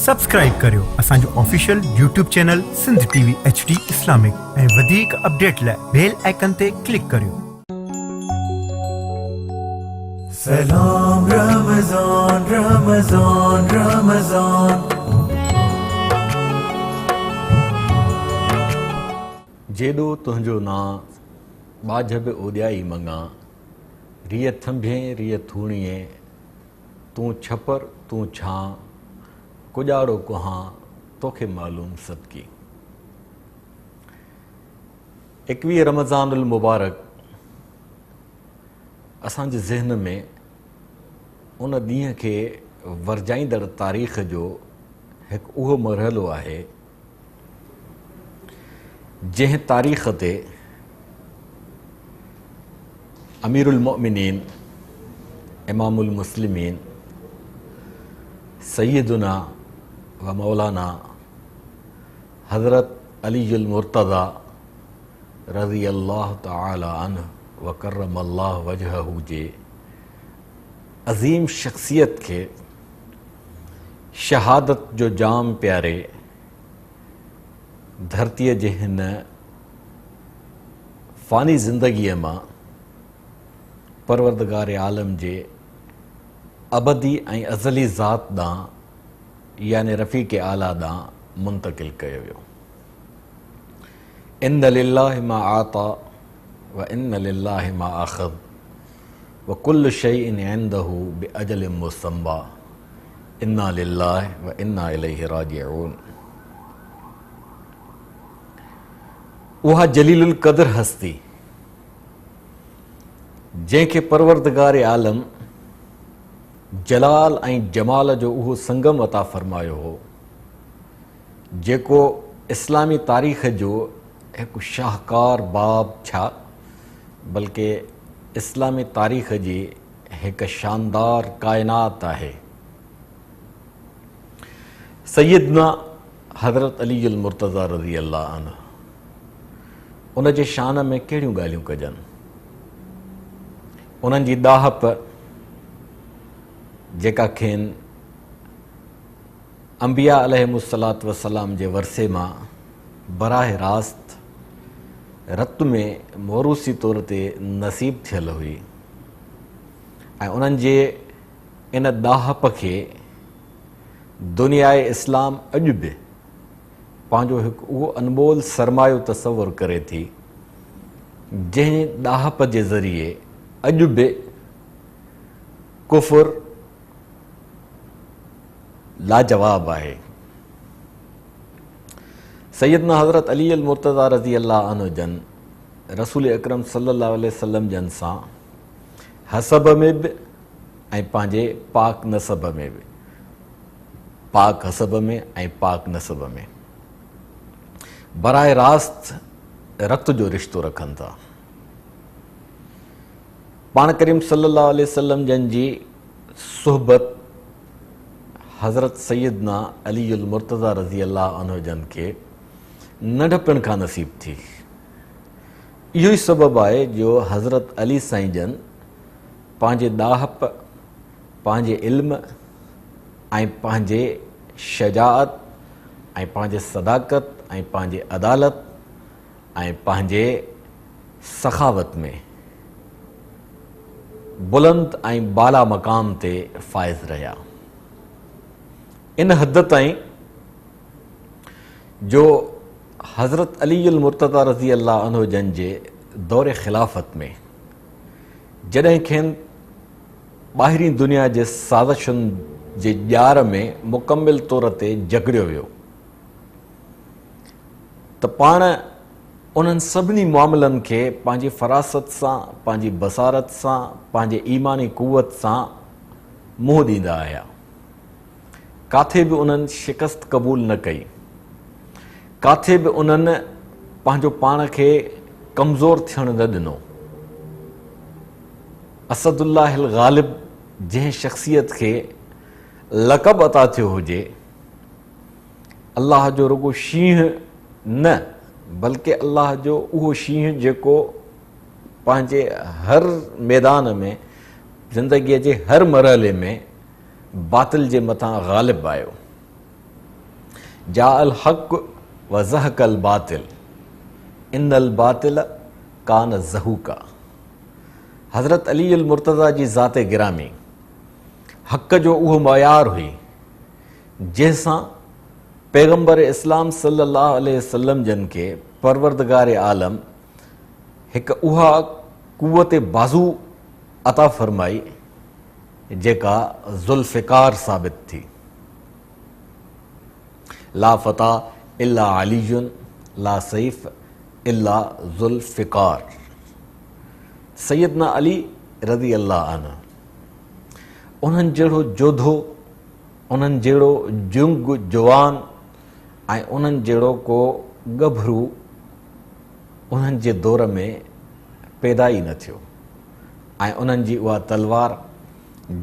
Subscribe ڪريو اسان جو official YouTube channel Sindh T V H D Islamic ۽ وڌيڪ اپڊيٽ لاء بيل آئيڪن تي ڪلڪ ڪريو. سلام رمضان رمضان رمضان. جيڏو تنهنجو نانء، ٻاجهه به اوڏيائي مڱان، ريء ٿنڀين ريء ٿوڻيين، تون ڇپر تون ڇانء، ڪڄاڙو ڪهان، توکي معلوم صدقي. ايڪويهه رمضان المبارڪ اسان جي ذهن ۾ ان ڏينهن کي ورجائيندڙ تاريخ جو هڪ اهو مرحلو آهي، جنهن تاريخ تي امير المؤمنين امام المسلمين سيدنا و مولانا حضرت علي المرتضيٰ رضي الله تعالٰي عنه وڪرم الله وجهه جي عظيم شخصيت کي شهادت جو جام پياري ڌرتيء جي هن فاني زندگيء مان پروردگار عالم جي ابدي ۽ ازلي ذات ڏانهن يعني رفيق اعليٰ ڏانهن منتقل ڪيو ويو. ان لله ما اعطيٰ و ان لله ما اخذ وڪل شيء عنده باجل مسميٰ انا لله و انا اليه راجعون. اها جليل القدر هستي جنهن کي پروردگار عالم جلال ۽ جمال جو اهو سنگم عطا فرمايو هو جيڪو اسلامي تاريخ جو هڪ شاهڪار باب ڇا بلڪه اسلامي تاريخ جي هڪ شاندار ڪائنات آهي. سيدنا حضرت علي المرتضيٰ رضي الله عنه ان جي شان ۾ ڪهڙيون ڳالهيون ڪجن. انهن جي ڏاهپ جيڪا کين انبياء عليهم الصلوة والسلام جي ورثي مان براهه راست رت ۾ موروثي طور تي نصيب ٿيل هئي ۽ انهن جي ان ڏاهپ کي دنياء اسلام اڄ به پنهنجو هڪ اهو انمول سرمايو تصور ڪري ٿي جنهن ڏاهپ جي ذريعي اڄ به ڪفر لاجواب آهي. سيدنا حضرت علي المرتضيٰ رضي الله عنه جن رسول اڪرم صلي الله عليه وسلم جن سان حسب ۾ به ۽ پنهنجي پاڪ نسب ۾ به پاڪ حسب ۾ ۽ پاڪ نسب ۾ براہ راست رت جو رشتو رکن ٿا. پاڻ ڪريم صلي الله عليه وسلم جن جي صحبت حضرت سيدنا علي المرتضيٰ رضي الله عنه جن کي ننڍپڻ کان نصيب ٿي. اهو ئي سبب آهي جو حضرت علي سائين جن پنهنجي ڏاهپ، پنهنجي علم ۽ پنهنجي شجاعت ۽ پنهنجي صداقت ۽ پنهنجي عدالت ۽ پنهنجي سخاوت ۾ بلند ۽ بالا مقام تي فائز رهيا. ان حد تائين جو حضرت علي المرتضيٰ رضي الله عنه جن جي دور خلافت ۾ جڏهن کين ٻاهرين دنيا جي سازشن جي ڄار ۾ مڪمل طور تي جڪڙيو ويو ته پاڻ انهن سڀني معاملن کي پنهنجي فراست سان، پنهنجي بصارت سان، پنهنجي ايماني قوت سان منهن ڏيندا آيا. ڪاٿي به انهن شڪست قبول نه ڪئي. ڪاٿي به انهن پنهنجو پاڻ کي ڪمزور ٿيڻ نه ڏنو. اسد الله الغالب جنهن شخصيت کي لقب عطا ٿيو هجي، الله جو رڳو شينهن نه بلڪه الله جو اهو شينهن جيڪو پنهنجي هر ميدان ۾ زندگيء جي هر مرحلي ۾ باطل جي مٿان غالب آيو. جاء الحق وزهق الباطل ان الباطل ڪان زهوقا. حضرت علي المرتضيٰ جي ذات گرامي حق جو اهو معيار هئي، جنهن سان پيغمبر اسلام صلي الله عليه وسلم جن کي پروردگار عالم هڪ اها قوت بازو عطا فرمائي، جيڪا ذوالفقار ثابت ٿي. لا فتيٰ الا علي لا سيف الا ذوالفقار. سيدنا علي رضي الله عنه انهن جهڙو جوڌو، انهن جهڙو جنگ جوان ۽ انهن جهڙو ڪو ڳڀرو انهن جي دور ۾ پيدا ئي نه ٿيو ۽ انهن جي اها تلوار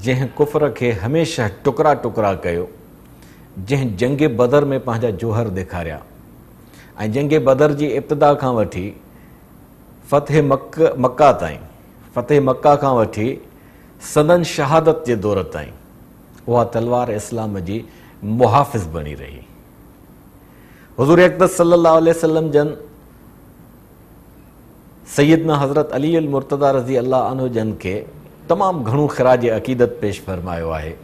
جنهن ڪفر کي هميشه ٽڪرا ٽڪرا ڪيو، جنهن جنگ بدر ۾ پنهنجا جوهر ڏيکاريا ۽ جنگ بدر جي ابتدا کان وٺي فتح مڪه تائين، فتح مڪه کان وٺي سندن شهادت جي دور تائين اها تلوار اسلام جي محافظ بڻي رهي. حضور اقدس صلي الله عليه وسلم جن سيدنا حضرت علي المرتضيٰ رضي الله عنه جن کي تمام گهڻو خراج عقيدت پيش فرمايو آهي.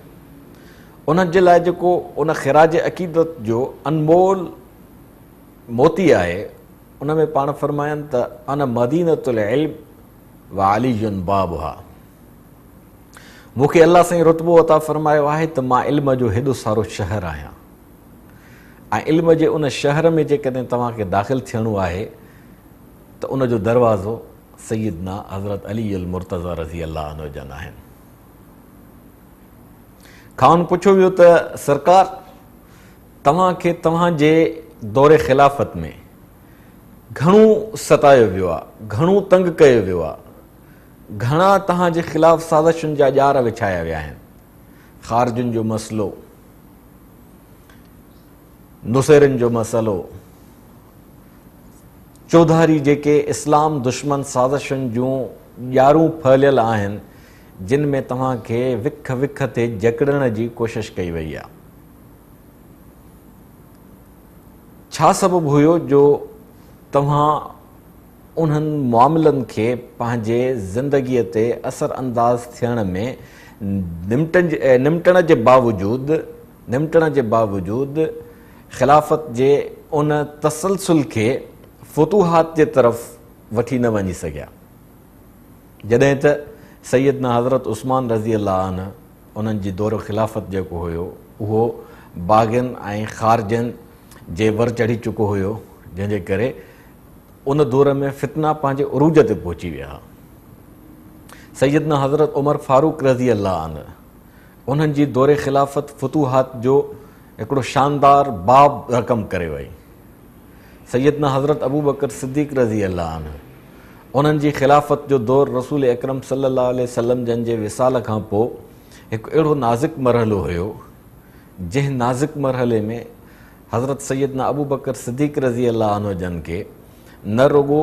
انهن جي لاء جيڪو ان خراج عقيدت جو انمول موتي آهي، ان ۾ پاڻ فرمائن ته انا مدينة العلم وعلي بابها. مون کي الله سائين رتبو عطا فرمايو آهي ته مان علم جو هيڏو سارو شهر آهيان ۽ علم جي ان شهر ۾ جيڪڏهن توهان کي داخل ٿيڻو آهي ته ان جو دروازو سيدنا حضرت علي المرتضيٰ رضي الله عنه جن آهن. کانئن پڇيو ويو ته سرڪار توهان کي توهان جي دور خلافت ۾ گهڻو ستايو ويو آهي، گهڻو تنگ ڪيو ويو آهي، گهڻا توهان جي خلاف سازشن جا ڄار وڇايا ويا آهن، خارجين جو مسئلو، نصيرين جو مسئلو، چوڌاري جيڪي اسلام دشمن سازشن جون ڄارون ڦهليل آهن، جن ۾ توهان کي وک وک تي جڪڙڻ جي ڪوشش ڪئي وئي آهي. ڇا سبب هيو جو توهان انهن معاملن کي پنهنجي زندگيء تي اثر انداز ٿيڻ ۾ نمٽڻ جي باوجود نمٽڻ جي باوجود خلافت جي ان تسلسل کي فتوحات جي طرف وٺي نه وڃي سگهيا؟ جڏهن ته سيدنا حضرت عثمان رضي الله عنه انهن جي دور خلافت جيڪو هيو اهو باغين ۽ خارجين جي ور چڙهي چڪو هيو، جنهن جي ڪري ان دور ۾ فتنا پنهنجي عروج تي پهچي ويا ها. سيدنا حضرت عمر فاروق رضي الله عنه انهن جي دور خلافت فتوحات جو هڪڙو شاندار باب رقم ڪري وئي. سيدنا حضرت ابوبڪر صديق رضي الله عنه انهن جي خلافت جو دور رسول اڪرم صلي الله عليه وسلم جن جي وصال کان پوء هڪ اهڙو نازڪ مرحلو هيو، جنهن نازڪ مرحلي ۾ حضرت سيدنا ابوبڪر صديق رضي الله عنه جن کي نه رڳو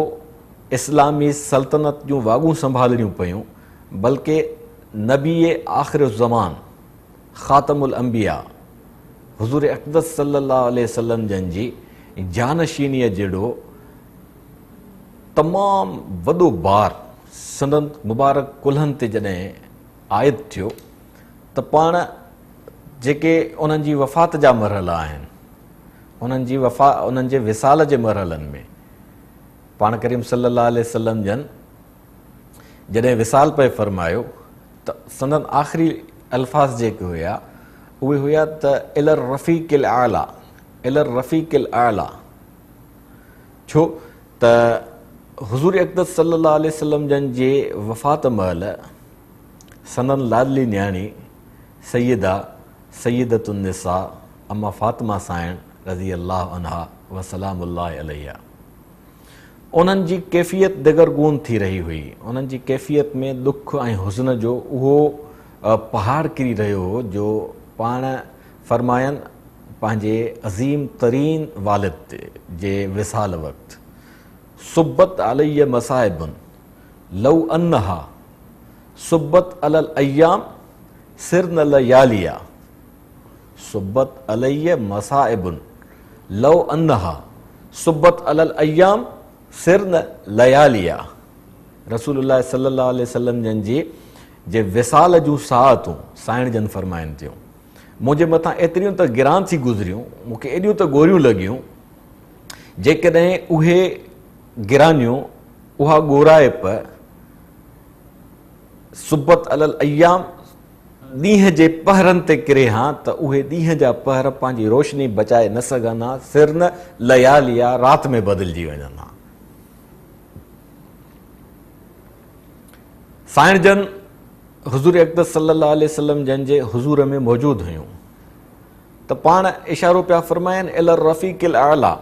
اسلامي سلطنت جون واڳون سنڀالڻيون پيون، بلڪه نبي آخر الزمان خاتم الانبياء حضور اقدس صلي الله عليه وسلم جن جي جانشينيء جهڙو تمام وڏو بار سندن مبارڪ ڪلهن تي جڏهن عائد ٿيو ته پاڻ جيڪي انهن جي وفات جا مرحلا آهن، انهن جي وفا انهن جي وصال جي مرحلن ۾ پاڻ ڪريم صلي الله عليه وسلم جن جڏهن وصال پئي فرمايو ته سندن آخري الفاظ جيڪي هيا اهي هيا ته الي الرفيق الاعليٰ، الي الرفيق الاعليٰ. ڇو ته حضور اقدس صلي الله عليه وسلم جن جي وفات مهل سندن لاڏلي نياڻي سيده سيدة النساء اما فاطمه سائڻ رضي الله عنها وسلام الله عليها انهن جي ڪيفيت دگرگون ٿي رهي هئي. انهن جي ڪيفيت ۾ ڏک ۽ حزن جو اهو پهاڙ ڪري رهيو هو جو پاڻ فرمائن پنهنجي عظيم ترين والد جي وصال وقت صبت علي مصائب لو انها صبت علي الايام صرن لياليا، صبت علي مصائب لو انها صبت علي الايام صرن لياليا رسول الله صلي الله عليه وسلم جن جي جي وصال جون ساعتون سائڻ جن فرمائن ٿيون منهنجي مٿان ايتريون ته گران ٿي گذريون مون کي ايڏيون ته ڳوريون لڳيون جيڪڏهن اهي گرانيون اها ڳورائپ صبت علي الايام ڏينهن جي پهرن تي ڪري ها ته اهي ڏينهن جا پهر پنهنجي روشني بچائي نه سگهن ها، صرن لياليا رات ۾ بدلجي وڃن ها. سائڻ جن حضور اقدس صلي الله عليه وسلم جن جي حضور ۾ موجود هيون ته پاڻ اشارو پيا فرمائن الي الرفيق الاعليٰ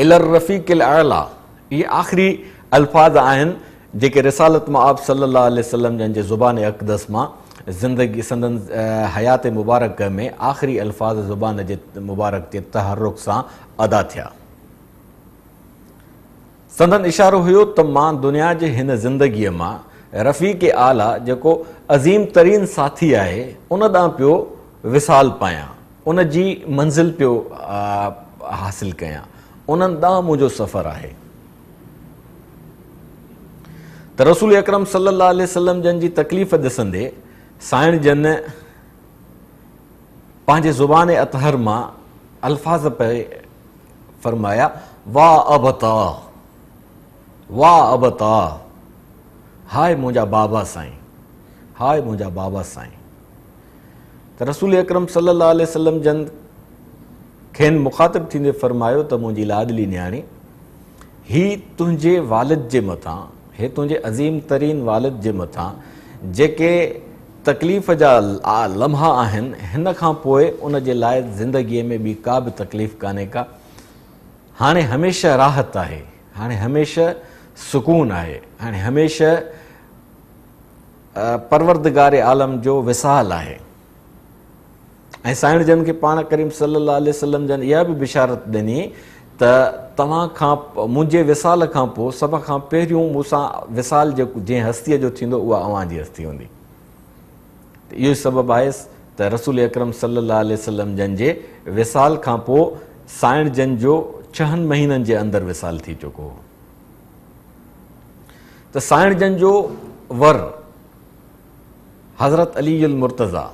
الي الرفيق الاعليٰ اهي آخري الفاظ آهن جيڪي رسالت مآب صلي الله عليه وسلم جن جي زبان اقدس مان زندگي سندن حيات مبارڪ ۾ آخري الفاظ زبان جي مبارڪ جي تحرڪ سان ادا ٿيا. سندن اشارو هيو ته مان دنيا جي هن زندگيء مان رفيق اعليٰ جيڪو عظيم ترين ساٿي آهي ان ڏانهن پيو وصال پايان، ان جي منزل پيو حاصل ڪيان، انهن ڏانهن منهنجو سفر آهي. ته رسول اڪرم صلي الله عليه وسلم جن جي تڪليف ڏسندي سائڻ جن پنهنجي زبان اطهر مان الفاظ پئي فرمايا، وا ابتا، وا ابتا، هاء منهنجا بابا سائين، هاء منهنجا بابا سائين. ته رسول اڪرم صلي الله عليه وسلم جن کين مخاطب ٿيندي فرمايو ته منهنجي لاڏلي نياڻي، هي تنهنجي والد جي مٿان، هي تنهنجي عظيم ترين والد جي مٿان جيڪي تڪليف جا لمحا آهن، هن کان پوء ان جي لاء زندگيء ۾ ٻي ڪا به تڪليف ڪانهي ڪا. هاڻي هميشه راحت آهي، هاڻي هميشه سڪون آهي، هاڻي هميشه پروردگار عالم جو وصال آهي. ۽ سائڻ جن کي پاڻ ڪريم صلي الله عليه وسلم جن اها به بشارت ڏني ته توهان کان منهنجي وصال کان پوء سڀ کان پهريون مون سان وصال جيڪو جنهن هستيء جو ٿيندو اها اوهان جي هستي هوندي. ته اهو ئي سبب آهي ته رسول اڪرم صلي الله عليه وسلم جن جي وصال کان پوء سائڻ جن جو ڇهن مهينن جي اندر وصال ٿي چڪو هو. ته سائڻ جن جو ور حضرت علي المرتضيٰ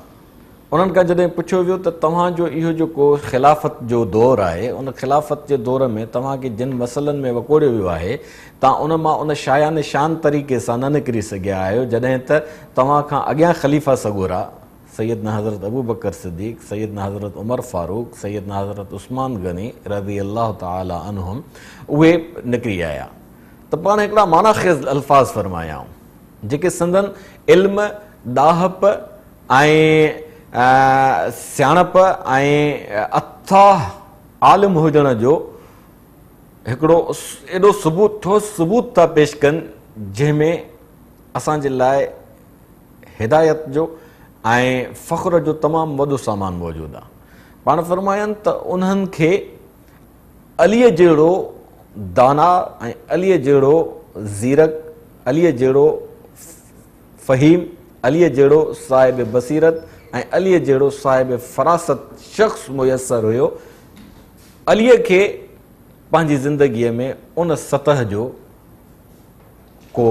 انهن کان جڏهن پڇيو ويو ته توهان جو اهو جيڪو خلافت جو دور آهي ان خلافت جي دور ۾ توهان کي جن مسئلن ۾ وڪوڙيو ويو آهي تان ان مان ان شايان شان طريقي سان نه نڪري سگهيا آهيو جڏهن ته توهان کان اڳيان خليفا سڳورا سيدنا حضرت ابوبڪر صديق، سيدنا حضرت عمر فاروق، سيدنا حضرت عثمان غني رضي الله تعالٰي عنهم اهي نڪري آيا ته پاڻ هڪڙا معنيٰ خيز الفاظ فرمايائون جيڪي سندن علم، ڏاهپ ۽ سياڻپ ۽ اٿاهه عالم هجڻ جو هڪڙو ايڏو ثبوت ٺوس ثبوت ٿا پيش ڪن جنهن ۾ اسان جي لاء هدايت جو ۽ فخر جو تمام وڏو سامان موجود آهي. پاڻ فرمائن ته انهن کي عليء جهڙو دانا ۽ عليء جهڙو زيرڪ، عليء جهڙو فهيم، عليء جهڙو صاحب بصيرت ۽ عليء جهڙو صاحب فراست شخص ميسر هيو. عليء کي پنهنجي زندگيء ۾ ان سطح جو ڪو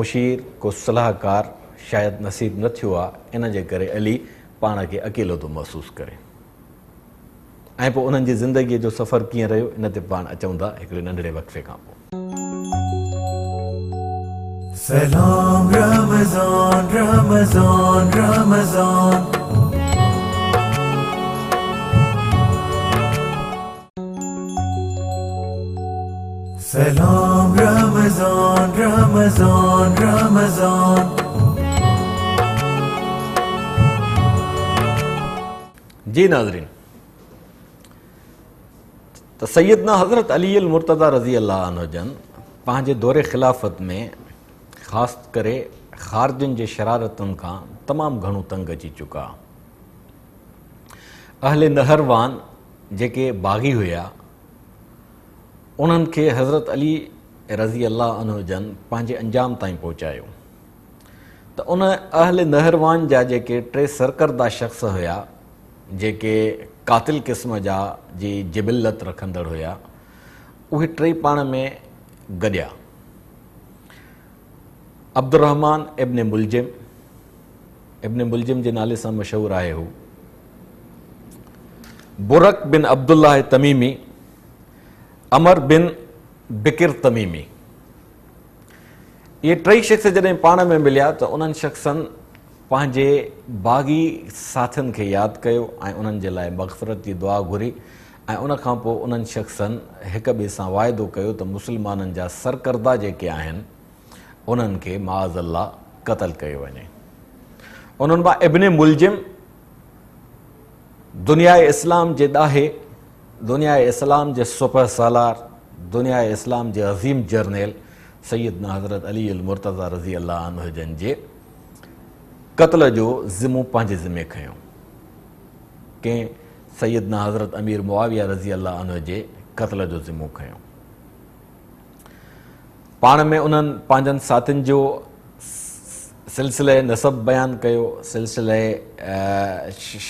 مشير، ڪو صلاحڪار شايد نصيب نه ٿيو آ، ان جي ڪري علي پاڻ کي اڪيلو ٿو محسوس ڪري. ۽ پوء انهن جي زندگيء جو سفر ڪيئن رهيو، ان تي پاڻ اچون ٿا هڪڙي ننڍڙي وقفي کان پوء. سلام رمضان رمضان رمضان. سلام رمضان رمضان رمضان. جي ناظرين ته سيدنا حضرت علي المرتضيٰ رضي الله عنه جن پنهنجي دور خلافت ۾ خاص ڪري خارجين جي شرارتن کان تمام گهڻو تنگ اچي چڪا. اهل نهروان جيڪي باغي هيا انهن کي حضرت علي رضي الله عنه جن پنهنجي انجام تائين پهچايو ته ان اهل نهروان جا جيڪي ٽي سرڪرده شخص هيا جيڪي قاتل قسم جا جي جبلت رکندڙ هيا، اهي ٽئي پاڻ ۾ گڏيا. عبدالرحمان ابن ملجم، ابن ملجم جي نالي سان مشهور آهي هو، برق بن عبدالله تميمي، عمر بن بڪر تميمي. اهي ٽئي شخص جڏهن پاڻ ۾ مليا ته انهن شخصن پنهنجي باغي ساٿين کي ياد ڪيو ۽ انهن جي لاء مغفرت جي دعا گهري ۽ ان کان پوء انهن شخصن هڪ ٻئي سان واعدو ڪيو ته مسلمانن جا سرڪردا جيڪي آهن انهن کي معاذ الله قتل ڪيو وڃي. انهن مان ابن ملجم دنياء اسلام جي ڏاهي، دنياء اسلام جي سپهه سالار، دنياء اسلام جي عظيم جرنيل سيدنا حضرت علي المرتضيٰ رضي الله عنه جن جي قتل جو ذمو پنهنجي ذمي کنيو. ڪنهن سيدنا حضرت امير معاويه رضي الله عنه جي قتل جو ذمو کنيو. پاڻ ۾ انهن پنهنجن ساٿين جو سلسله نسب بيان ڪيو، سلسله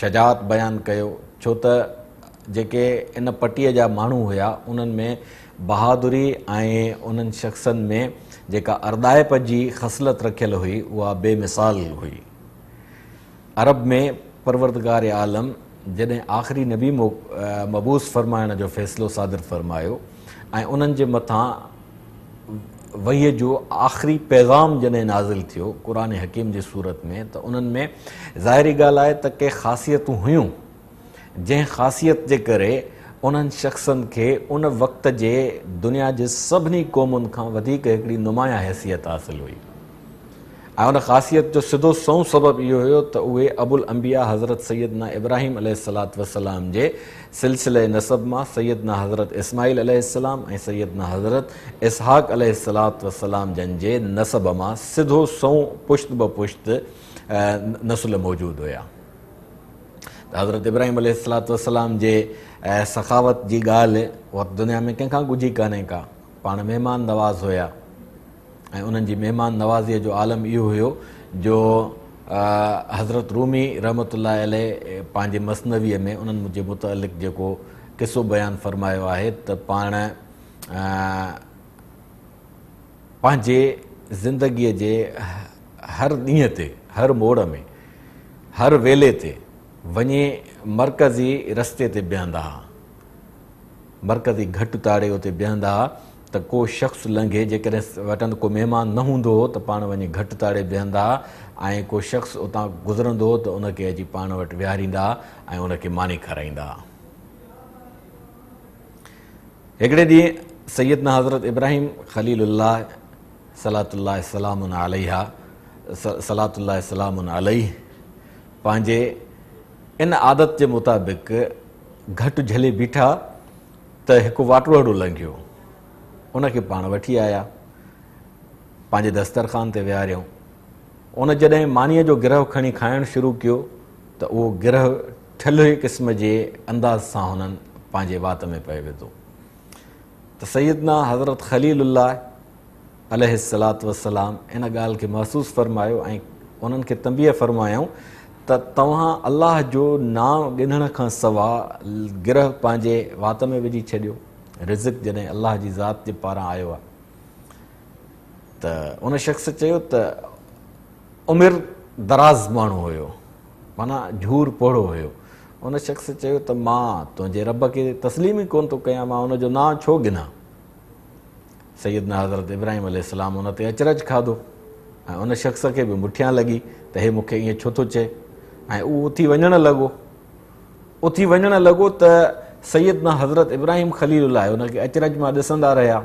شجاعت بيان ڪيو، ڇو ته جيڪي ان پٽيء جا ماڻهو هيا انهن ۾ بهادري ۽ انهن شخصن ۾ جيڪا اردائپ جي خصلت رکيل هئي اها بي مثال هئي. عرب ۾ پروردگار عالم جڏهن آخري نبي مبعوث فرمائڻ جو فيصلو صادر فرمايو ۽ انهن جي مٿان وحي جو آخري پيغام جڏهن نازل ٿيو قرآن حڪيم جي صورت ۾ ته انهن ۾ ظاهري ڳالهه آهي ته ڪي خاصيتون هيون جنهن خاصيت جي ڪري انهن شخصن کي ان وقت جي دنيا جي سڀني قومن کان وڌيڪ هڪڙي نمايان حيثيت حاصل هئي ۽ ان خاصيت جو سڌو سنئون سبب اهو هيو ته اهي ابوالانبياء حضرت سيدنا ابراهيم عليه الصلوة والسلام جي سلسلي نسب مان سيدنا حضرت اسماعيل عليه السلام ۽ سيدنا حضرت اسحاق عليه الصلوة والسلام جن جي نسب مان سڌو سنئون پشت به پشت نسل موجود هيا. ته حضرت ابراهيم عليه الصلوة والسلام جي سخاوت جي ڳالهه اها دنيا ۾ ڪنهن کان ڳجهي ڪانهي ڪا. پاڻ مهمان نواز هيا ۽ انهن جي مهمان نوازيء جو عالم اهو هيو جو حضرت رومي رحمة الله عليه پنهنجي مثنويء ۾ انهن جي متعلق جيڪو قصو بيان فرمايو آهي ته پاڻ پنهنجي زندگيء جي هر ڏينهن تي، هر موڙ ۾، هر ويلي تي وڃي مرڪزي رستي تي بيهندا ها. مرڪزي گهٽ تاڙي اتي بيهندا ها ته ڪو شخص لنگهي، جيڪڏهن وٽن ڪو مهمان نه هوندو هو ته پاڻ وڃي گهٽ تاڙي بيهندا ها ۽ ڪو شخص اتان گذرندو هو ته ان کي اچي پاڻ وٽ ويهاريندا ها ۽ ان کي ماني کارائيندا ها. هڪڙي ڏينهن سيدنا حضرت ابراهيم خليل الله صلوات الله سلام عليها صلوات الله سلام عليه پنهنجي ان عادت جي مطابق گهٽ جهلي بيٺا ته هڪ واٽوهڙو لنگهيو. ان کي پاڻ وٺي آيا، پنهنجي دسترخوان تي ويهاريائون. ان جڏهن مانيء جو گرهه کڻي کائڻ شروع ڪيو ته اهو گرهه ٺلهي قسم جي انداز سان هنن پنهنجي وات ۾ پئي وڌو ته سيدنا حضرت خليل الله عليه الصلوة والسلام ان ڳالهه کي محسوس فرمايو ۽ انهن کي تنبيهه فرمايائون ته توهان الله جو نانء ڳنهڻ کان سوا گرهه پنهنجي وات ۾ وجهي ڇڏيو، رزق جڏهن الله جي ذات جي پاران آيو آهي. ته ان شخص چيو ته عمر دراز ماڻهو هيو، معنيٰ جهور پوڙهو هيو. ان شخص چيو ته مان تنهنجي رب کي تسليم ئي ڪونه ٿو ڪيان، مان ان جو نانء ڇو ڳنهان؟ سيدنا حضرت ابراهيم عليه السلام ان تي اچرج کاڌو ۽ ان شخص کي به مٺيان لڳي ته هي مون کي ائين ڇو ٿو چئي ۽ اهو اٿي وڃڻ لڳو. اٿي وڃڻ لڳو ته سيدنا حضرت ابراهيم خليل الله ان کي اچرج مان ڏسندا رهيا.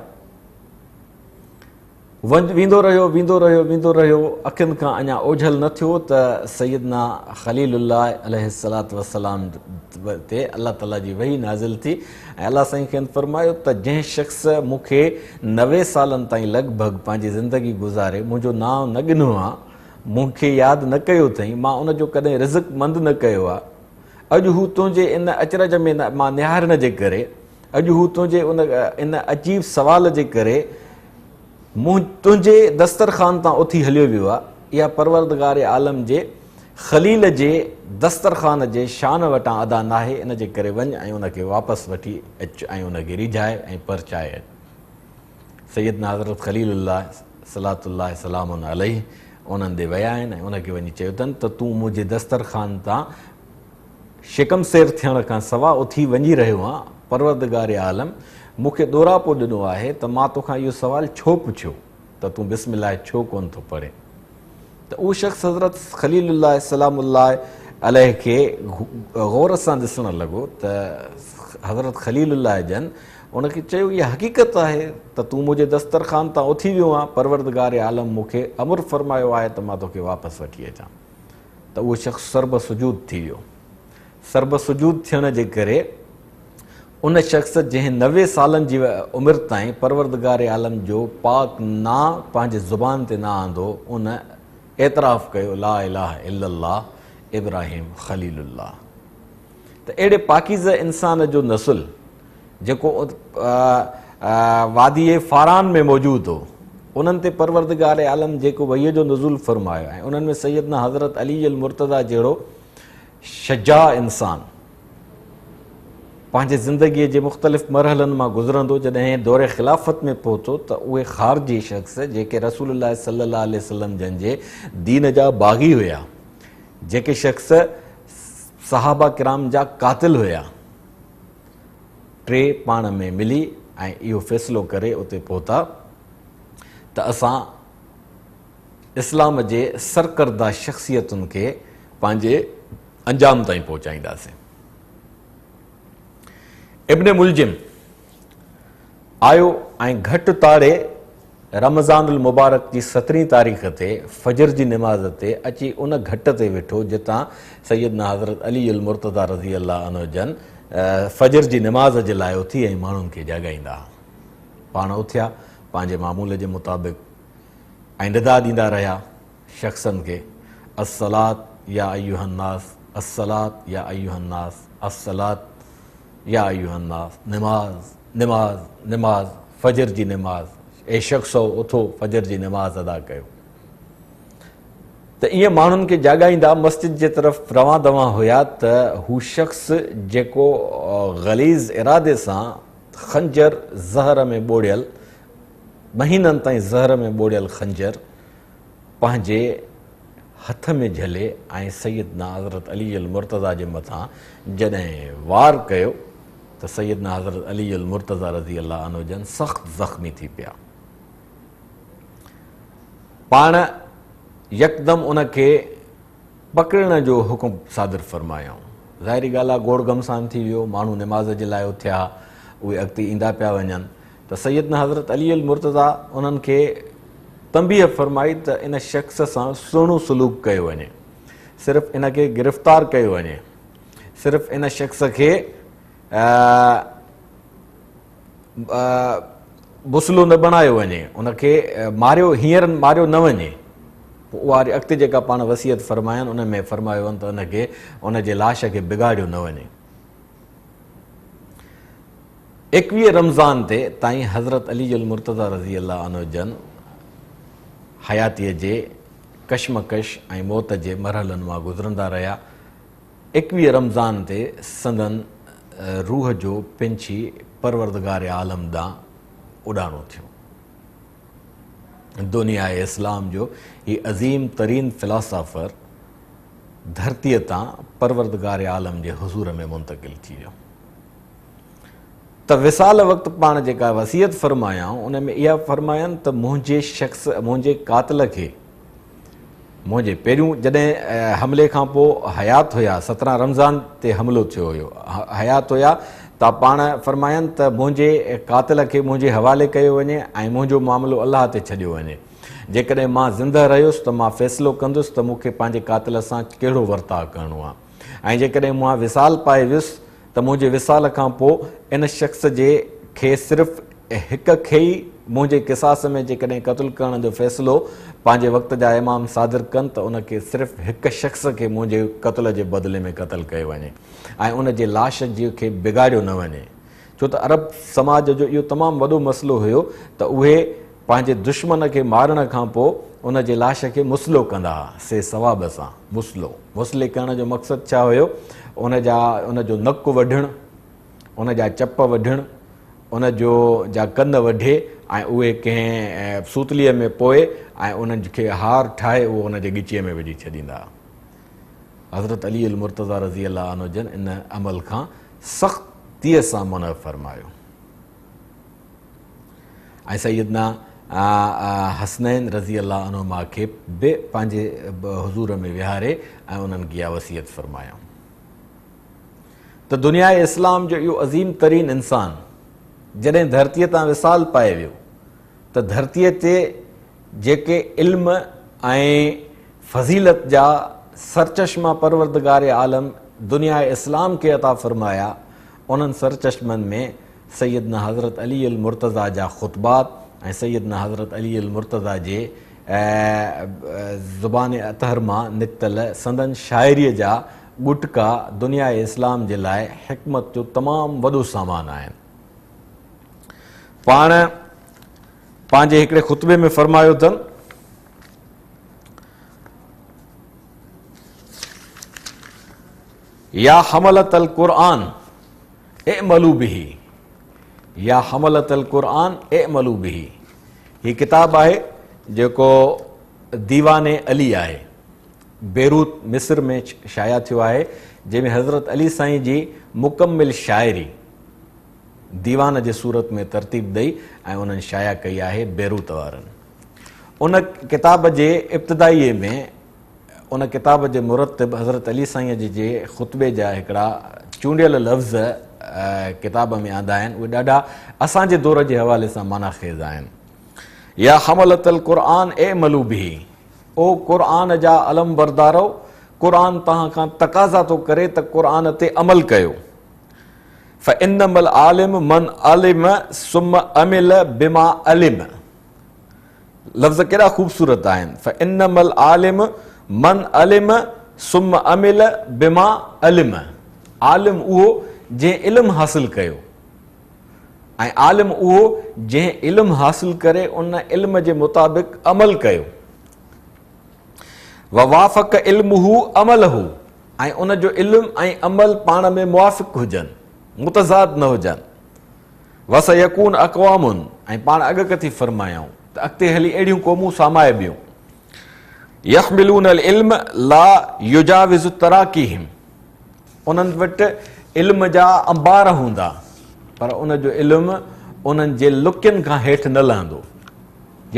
ويندو رهيو، ويندو رهيو، ويندو رهيو، اکين کان اڃا اوجهل نه ٿيو ته سيدنا خليل الله عليه الصلوة والسلام تي الله تعالي جي وحي نازل ٿي ۽ الله سائين کين فرمايو ته جنهن شخص مون کي 90 سالن تائين لڳ ڀڳ پنهنجي زندگي گذاري منهنجو نانء نه ڳنهيو آ، مون کي ياد نه ڪيو اٿئين، مان ان جو ڪڏهن رزق مند نه ڪيو آ، اڄ هو تنهنجي ان اچرج ۾ مان نهارڻ جي ڪري، اڄ هو تنهنجي ان عجيب سوال جي ڪري مون تنهنجي دسترخوان تان اٿي هليو ويو آ. اها پروردگار عالم جي خليل جي دسترخوان جي شان وٽان ادا ناهي، ان جي ڪري وڃ ۽ ان کي واپس وٺي اچ ۽ ان کي ريجهائي ۽ پرچائي اچ. سيدنا حضرت خليل الله صلوات الله سلامه عليه انهن ڏي ويا آهن ۽ ان کي وڃي چيو اٿن ته تون منهنجي دسترخوان تان شڪم سير ٿيڻ کان سوا اٿي وڃي رهيو آن، پروردگار عالم مون کي ڏوراپو ڏنو آهي ته مان توکان اهو سوال ڇو پڇيو ته تون بسم الله ڇو ڪونه ٿو پڙهين؟ ته اهو شخص حضرت خليل الله سلام الله عليه کي غور سان ڏسڻ لڳو ته حضرت خليل الله جن ان کي چيو اها حقيقت آهي ته تون منهنجي دسترخوان تان اٿي ويو آن، پروردگار عالم مون کي امر فرمايو آهي ته مان توکي واپس وٺي اچان. ته اهو شخص سربسجود ٿي ويو. سربسجود ٿيڻ جي ڪري ان شخص جنهن 90 سالن جي عمر تائين پروردگار عالم جو پاڪ نانء پنهنجي زبان تي نه آندو، ان اعتراف ڪيو لا اله الا الله ابراهيم خليل الله. ته اهڙي پاڪيزه انسان جو نسل جيڪو وادي فاران ۾ موجود هو، انهن تي پروردگار عالم جيڪو وحي جو نزول فرمايو ۽ انهن ۾ سيدنا حضرت علي المرتضيٰ جهڙو شجاع انسان پنهنجي زندگيء جي مختلف مرحلن مان گذرندو جڏهن دور خلافت ۾ پهتو ته اهي خارجي شخص جيڪي رسول الله صلي الله عليه وسلم جن جي دين جا باغي هيا، جيڪي شخص صحابه ڪرام جا قاتل هيا، ٽي پاڻ ۾ ملي ۽ اهو فيصلو ڪري اتي پهتا ته اسان اسلام جي سرڪرده شخصيتن کي پنهنجي انجام تائين پهچائينداسين. ابن ملجم آيو ۽ گهٽ تاڙي رمضان المبارڪ جي سترهين تاريخ تي فجر جي نماز تي اچي ان گهٽ تي ويٺو جتان سيدنا حضرت علي المرتضيٰ رضي الله عنه جن فجر جي نماز جي لاء اٿي ۽ ماڻهن کي جاڳائيندا ها. پاڻ اٿيا پنهنجي معمول جي مطابق ۽ ندا ڏيندا رهيا شخصن کي الصلاة يا ايها الناس الصلاة يا ايها الناس الصلاة يا ايها الناس نماز نماز نماز فجر جي نماز اي شخصو اٿو فجر جي نماز ادا ڪيو. ته ائين ماڻهن کي جاڳائيندا مسجد جي طرف روان دوان هيا ته هو شخص جيڪو غليظ ارادي سان خنجر زهر ۾ ٻوڙيل مهينن تائين زهر ۾ ٻوڙيل خنجر پنهنجي هٿ ۾ جهلي ۽ سيدنا حضرت علي المرتضيٰ جي مٿان جڏهن وار ڪيو ته سيدنا حضرت علي المرتضيٰ رضي الله عنه جن سخت زخمي ٿي پيا. پاڻ يڪدم ان کي پڪڙڻ جو حڪم صادر فرمايائون. ظاهري ڳالهه آهي گوڙ گهمسان ٿي ويو، ماڻهو نماز جي لاء اٿيا، اهي اڳتي ايندا پيا وڃن ته سيدنا حضرت علي المرتضيٰ انهن کي تنبيهه فرمائي ته ان شخص سان سهڻو سلوڪ ڪيو وڃي، صرف ان کي گرفتار ڪيو وڃي، صرف ان شخص کي بسلو نه بڻايو وڃي، ان کي ماريو هينئر ماريو نه وڃي. پوء اها وري اڳتي جيڪا پاڻ وصيت فرماين ان ۾ فرمايو وڃ ته ان کي ان جي لاش کي بگاڙيو نه وڃي. 21 رمضان تي تائين حضرت علي المرتضيٰ رضي الله عنه جن حياتيء جي ڪشمڪش ۽ موت جي مرحلن مان گذرندا رهيا. 21 رمضان تي سندن روح جو پنڇي پروردگار عالم ڏانهن اڏاڻو ٿيو. دنياء اسلام جو هي عظيم ترين فلاسافر ڌرتيء تان پروردگار عالم جي حضور ۾ منتقل ٿي ويو. ته وصال وقت پاڻ جيڪا وصيت فرمايائون ان ۾ اها فرمايائون ته منهنجي شخص منهنجي قاتل کي منهنجي پهريون جڏهن حملي کان پوء حيات هيا 17 رمضان تي حملو ٿيو هيو حيات هيا ته پاڻ فرمايائون ته منهنجي قاتل کي منهنجي حوالي ڪيو وڃي ۽ منهنجو معاملو الله تي ڇڏيو وڃي جيڪڏهن مان زندهه رهيس ته مان فيصلو ڪندس ته مون کي پنهنجي قاتل سان ڪهڙو ورتاء ڪرڻو آهي ۽ جيڪڏهن مان وصال پائي ويس ته منهنجي وصال کان پوء ان شخص جي کي صرف هڪ کي ئي منهنجي قصاص ۾ جيڪڏهن قتل ڪرڻ جو فيصلو پنهنجي وقت جا امام صادر ڪن ته ان کي صرف هڪ شخص کي منهنجي قتل جي بدلي ۾ قتل ڪيو وڃي ۽ ان جي لاش جي کي بگاڙيو نه وڃي. ڇو ته عرب سماج جو اهو تمام وڏو مسئلو هيو ته اهي پنهنجي دشمن کي مارڻ کان پوء ان جي لاش کي مثلو ڪندا ها، سي ثواب سان مثلو. مثلي ڪرڻ جو مقصد ڇا هيو؟ ان جا ان جو نڪ وڍڻ، ان جا چپ وڍڻ، ان جو جا ڪن وڍي ۽ اهي ڪنهن سوتليء ۾ پوئي ۽ انهن کي هار ٺاهي اهو ان جي ڳچيء ۾ وجهي ڇڏيندا ها. حضرت علي المرتضيٰ رضي الله عنه جن ان عمل کان سختيء سان منع فرمايو. ۽ سيدنا حسنين رضي الله عنهما کي به پنهنجي حضور ۾ ويهاري ۽ انهن کي اها وصيت فرمايائون ته دنياء اسلام جو اهو عظيم ترين انسان جڏهن ڌرتيء تان وصال پائي ويو ته ڌرتيء تي جيڪي علم ۽ فضيلت جا سرچشما پروردگار عالم دنياء اسلام کي عطا فرمايا، انهن سرچشمن ۾ سيدنا حضرت علي المرتضيٰ جا خطبات ۽ سيدنا حضرت علي المرتضيٰ جي زبان اطهر مان نڪتل سندن شاعريء جا ڳٽڪا دنياء اسلام جي لاء حڪمت جو تمام وڏو سامان آهن. پاڻ پنهنجي هڪڙي خطبي ۾ فرمايو اٿن. يا حملة القرآن اعملوا به يا حملة القرآن اعملوا به هي ڪتاب آهي جيڪو ديوان علي آهي بيروت مصر ۾ شايع ٿيو آهي جنهن ۾ حضرت علي سائين جي مڪمل شاعري ديوان جي صورت ۾ ترتيب ڏئي ۽ انهن شايع ڪئي آهي بيروت وارن ان ڪتاب جي ابتدائي ۾ ان ڪتاب جي مرتب حضرت علي سائينء جي جي خطبي جا هڪڙا چونڊيل لفظ ڪتاب ۾ آندا آهن، اهي ڏاڍا اسان جي دور جي حوالي سان معنيٰ خيز آهن. يا حملة القرآن اعملوا به، او قرآن جا علمبردارؤ، قرآن توهان کان تقاضا ٿو ڪري ته قرآن تي عمل ڪيو. فانما العالم من علم ثم عمل بما علم. لفظ ڪيڏا خوبصورت آهن، فانما العالم من علم ثم عمل بما علم، عالم اهو جنهن علم حاصل ڪيو ۽ عالم اهو جنهن علم حاصل ڪري ان علم جي مطابق عمل ڪيو. ووافق علمه عمله ۽ ان جو علم ۽ عمل پاڻ ۾ موافق هجن، متضاد نه هجن. وسيڪون اقوام ۽ پاڻ اڳڪٿي فرمايائون ته اڳتي هلي اهڙيون قومون سامائبيون يحملون العلم لا يجاوز تراقيهم انهن وٽ علم جا انبار هوندا پر ان جو علم انهن جي لڪين کان هيٺ نه لهندو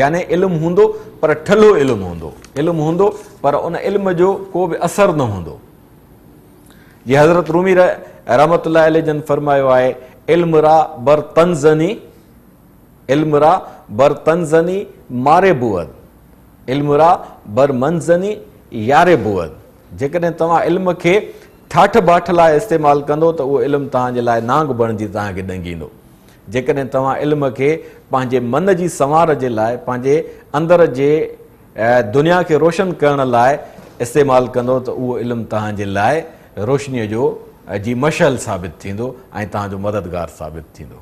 يعني علم هوندو پر ٺلهو علم هوندو علم هوندو پر ان علم جو ڪو به اثر نه هوندو جي حضرت رومي رحمة الله عليه جن فرمايو آهي، علم را بر تنزني، علم را بر تنزني ماري بود، علم را بر منزني ياري بود. جيڪڏهن توهان علم کي ٺاٺ باٺ لاء استعمال ڪندو ته اهو علم توهان جي لاء نانگ بڻجي توهان کي ڏنگيندو. جيڪڏهن توهان علم کي پنهنجي من جي سنوار جي لاء پنهنجي اندر جي دنيا کي روشن ڪرڻ لاء استعمال ڪندو ته اهو علم توهان جي لاء روشنيء جو جي مشعل ثابت ٿيندو ۽ توهان جو مددگار ثابت ٿيندو.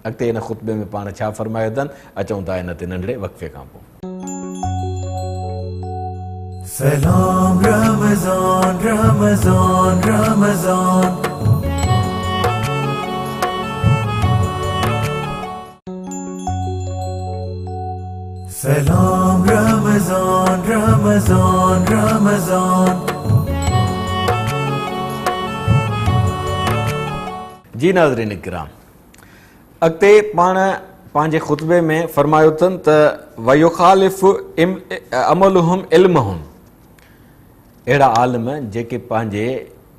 اڳتي هن خطبي ۾ پاڻ ڇا فرمايو اٿن، اچون ٿا ان تي ننڍڙي وقفي کان پوء. سلام رمضان رمضان رمضان. سلام رمضان رمضان رمضان. جي ناظرين ڪرام اڳتي پاڻ پنهنجي خطبي ۾ فرمايو اٿن ته ويخالف عملهم علمهم اهڙا عالم جيڪي پنهنجي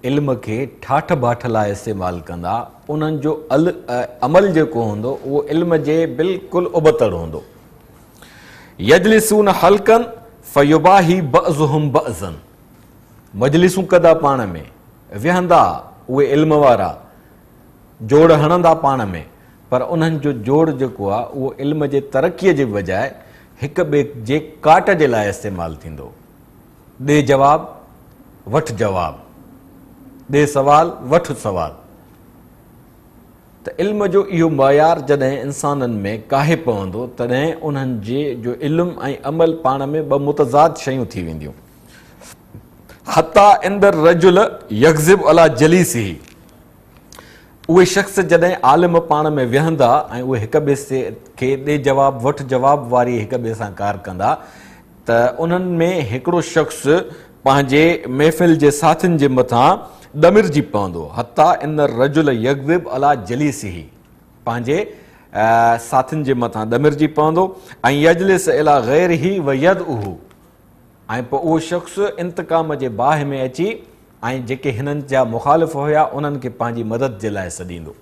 علم کي ٺاٺ باٺ لاء استعمال ڪندا، انهن جو عمل جيڪو هوندو اهو علم جي بلڪل ابتڙ هوندو. يجلسون حلقا فيباهي بعضهم بعضا مجلسون ڪندا پاڻ ۾ ويهندا اهي علم وارا جوڙ هڻندا پاڻ ۾ پر انهن جو جوڙ جيڪو آهي اهو علم جي ترقي جي بجاء هڪ ٻئي جي ڪاٽ جي لاء استعمال ٿيندو. ڏي جواب، وٺ جواب. ڏي سوال، وٺ سوال. ته علم جو اهو معيار جڏهن انسانن ۾ ڪاهي پوندو تڏهن انهن جي جو علم ۽ عمل پاڻ ۾ ٻه متضاد شيون ٿي وينديون. حتيٰ ان الرجل يغضب علي جليسه، اهي شخص جڏهن عالم پاڻ ۾ ويهندا ۽ اهي هڪ ٻئي کي ڏي جواب وٺ جواب واري هڪ ٻئي سان ڪار ڪندا ته انهن ۾ هڪڙو شخص پنهنجي محفل جي ساٿين جي مٿان ڏمرجي پوندو، حتيٰ ان الرجل يغضب علي جليسه، پنهنجي ساٿين جي مٿان ڏمرجي پوندو، ۽ يجلس الي غيره ويدعه، ۽ پوء اهو شخص انتقام جي باهه ۾ اچي ۽ جيڪي هنن جا مخالف هيا انهن کي پنهنجي مدد جي لاء سڏيندو.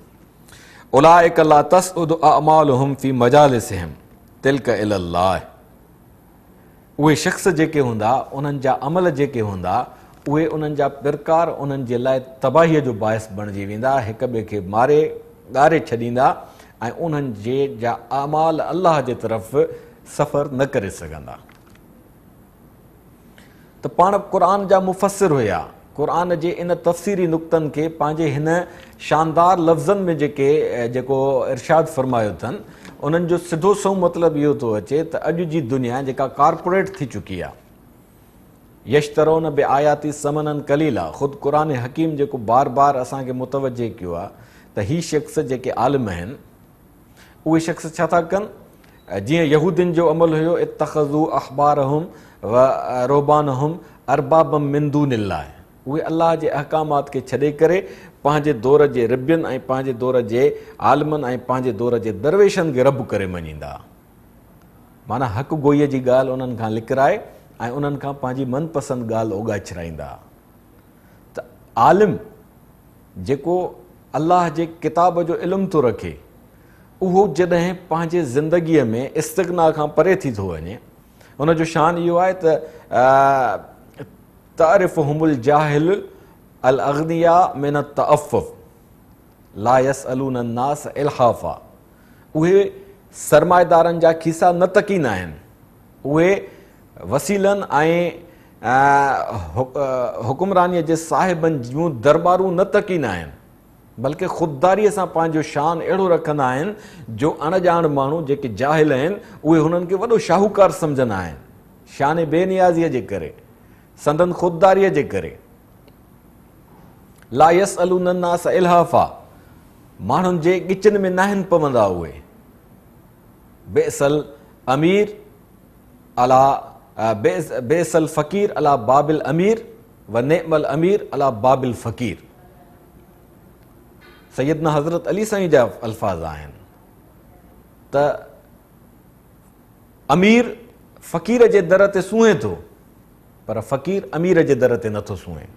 اولئک لا تصعد اعمالهم في مجالسهم تلک الي الله، اهي شخص جيڪي هوندا انهن جا عمل جيڪي هوندا اهي انهن جا پرڪار انهن جي لاء تباهيء جو باعث بڻجي ويندا، هڪ ٻئي کي ماري ڳاري ڇڏيندا ۽ انهن جي جا اعمال الله جي طرف سفر نه ڪري سگهندا. ته پاڻ قرآن جا مفسر هيا، قرآن جي ان تفسيري نڪتن کي پنهنجي هن شاندار لفظن ۾ جيڪي جيڪو ارشاد فرمايو اٿن انهن جو سڌو سنئون مطلب اهو ٿو اچي ته اڄ جي دنيا جيڪا ڪارپوريٽ ٿي چڪي آهي، يشترون بآياتي ثمنا قليلا، خود قرآن حڪيم جيڪو بار بار اسان کي متوجه ڪيو آهي ته هي شخص جيڪي عالم آهن اهي شخص ڇا ٿا ڪن؟ جيئن يهودين جو عمل هيو، اتخذوا احبارهم و رهبانهم اربابا من دون الله، اهي الله جي احڪامات کي ڇڏي ڪري پنهنجي دور جي ربين ۽ پنهنجي دور جي عالمن ۽ پنهنجي دور جي درويشن کي رب ڪري مڃيندا. معنيٰ حق گوئيء جي ڳالهه انهن کان لڪرائي ۽ انهن کان پنهنجي من پسند ڳالهه اوڳاڇرائيندا. ته عالم جيڪو الله جي ڪتاب جو علم ٿو رکي اهو جڏهن پنهنجي زندگيء ۾ استغنا کان پري ٿي ٿو وڃي، ان جو شان اهو آهي ته تعرفهم الجاهل الاغنياء من التعفف لا يسألون الناس الحافا، اهي سرمائيدارن جا کيسا نه تڪيندا آهن، اهي وسيلن ۽ حڪمرانيء جي صاحبن جون درٻارون نه تڪيندا آهن، بلڪه خودداريء سان پنهنجو شان اهڙو رکندا آهن جو اڻ ڄاڻ ماڻهو جيڪي جاهل آهن اهي هنن کي وڏو شاهوڪار سمجهندا آهن، شان بي نيازيء جي ڪري، سندن خودداريء جي ڪري. لا يسألون الناس الحافا، ماڻهن جي ڳچن ۾ ناهن پوندا اهي. بئس الامير علي بئس الفقير علي باب الامير ونعم الامير علي باب الفقير. سيدنا حضرت علي سائين جا الفاظ آهن ته امير فقير جي در تي سونهين ٿو پر فقير امير جي در تي نٿو سونهين.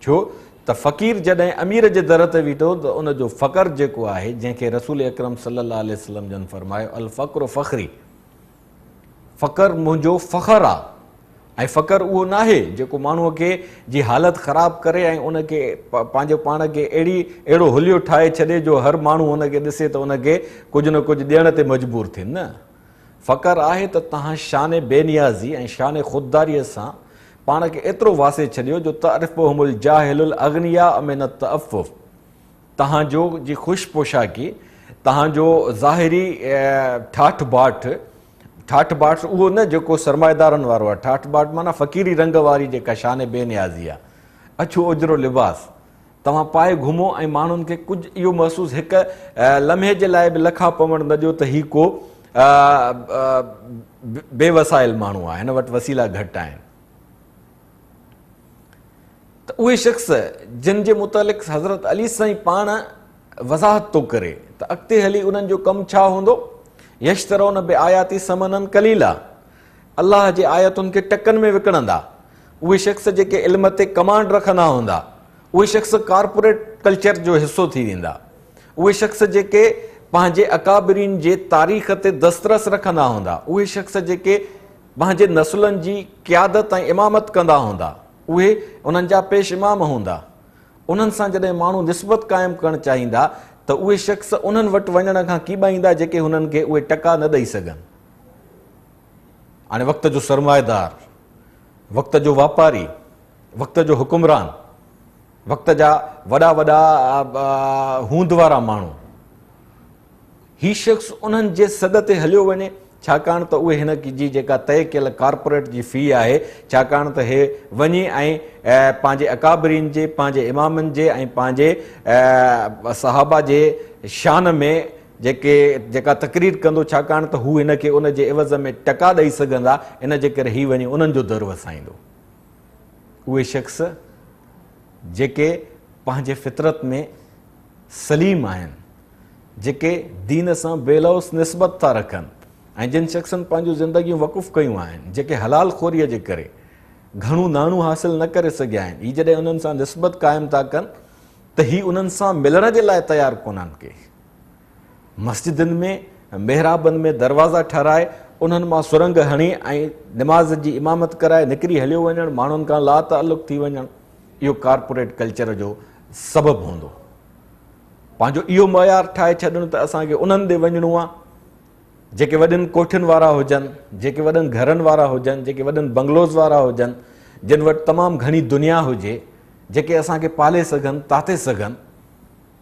ڇو ته فقير جڏهن امير جي در تي ويٺو ته ان جو فقر جيڪو آهي جنهن کي رسول اڪرم صلي الله عليه وسلم جن فرمايو الفقر فخري، فقر منهنجو فخر آ. ۽ فقر اهو ناهي جيڪو ماڻهوء کي جي حالت خراب ڪري ۽ ان کي پنهنجو پاڻ کي اهڙي اهڙو حليو ٺاهي ڇڏي جو هر ماڻهو ان کي ڏسي ته ان کي ڪجهه نه ڪجهه ڏيڻ تي مجبور ٿئي. نه، فقر آهي ته توهان شان بي نيازي ۽ شان خودداريء سان پاڻ کي ايترو واسي ڇڏيو جو تعرفهم الجاهل الاغنياء من التعفف، توهان جو جي خوش پوشاڪي، توهان جو ظاهري ٺاٺ باٺ، ٺاٺ باٺ اهو نه جيڪو سرمائيدارن وارو آهي، ٺاٺ باٺ معنيٰ فقيري رنگ واري جيڪا شان بي نيازي آهي، اڇو اجرو لباس توهان پائي گهمو ۽ ماڻهن کي ڪجهه اهو محسوس هڪ لمحي جي لاء به لکا پوڻ نه ڏيو ته هي ڪو بي وسائل ماڻهو آهي، هن وٽ وسيلا گهٽ آهن. ته اهي شخص جن جي متعلق حضرت علي سائين پاڻ وضاحت ٿو ڪري ته اڳتي هلي انهن جو ڪم ڇا هوندو، يشترون بآياتي ثمنا قليلا، الله جي آيتن کي ٽڪن ۾ وڪڻندا. اهي شخص جيڪي علم تي ڪمانڊ رکندا هوندا اهي شخص ڪارپوريٽ ڪلچر جو حصو ٿي ويندا. اهي شخص جيڪي پنهنجي اڪابرين جي تاريخ تي دسترس رکندا هوندا، اهي شخص جيڪي پنهنجي نسلن جي قيادت ۽ امامت ڪندا هوندا، اهي انهن جا پيش امام هوندا. انهن سان جڏهن ماڻهو نسبت قائم ڪرڻ چاهيندا ته اهي شخص انهن وٽ وڃڻ کان ڪيٻائيندا جيڪي هنن کي اهي ٽڪا نه ڏئي سگهن. هاڻي وقت جو سرمائيدار، وقت جو واپاري، وقت جو حڪمران، وقت جا وڏا وڏا هوند وارا ماڻهو، هي شخص انهن جي سڏ تي هليو وڃي، ڇاڪاڻ ته اهي هن جي جيڪا طئي ڪيل ڪارپوريٽ جي في آهي، ڇاڪاڻ ته هي وڃي ۽ پنهنجي اڪابرين جي، پنهنجي امامن جي ۽ پنهنجي صحابه جي شان ۾ جيڪي جيڪا تقرير ڪندو، ڇاڪاڻ ته هو هن کي ان جي عيوض ۾ ٽڪا ڏئي سگهندا، ان جي ڪري هي وڃي انهن جو در وسائيندو. اهي شخص جيڪي پنهنجي فطرت ۾ سليم آهن، جيڪي دين سان بي لوث نسبت ٿا رکن ۽ جن شخصن پنهنجون زندگيون وقف ڪيون آهن، جيڪي حلال خوريء جي ڪري گهڻو ناڻو حاصل نه ڪري سگهيا آهن، هي جڏهن انهن سان نسبت قائم ٿا ڪن ته هي انهن سان ملڻ جي لاء تيار ڪونهن. ڪي مسجدن ۾ محرابن ۾ دروازا ٺهرائي انهن مان سرنگ هڻي ۽ نماز جي امامت ڪرائي نڪري هليو وڃڻ، ماڻهن کان لاتعلق ٿي وڃڻ، اهو ڪارپوريٽ ڪلچر جو سبب هوندو. پنهنجو اهو معيار ٺاهي ڇڏڻ ته اسان کي انهن ڏي وڃڻو آهي جيڪي وڏين ڪوٺين وارا هجن، جيڪي وڏن گهرن وارا هجن، جيڪي وڏن بنگلوز وارا هجن، جن وٽ تمام گهڻي دنيا هجي، جيڪي اسان کي پالي سگهن، تاتي سگهن.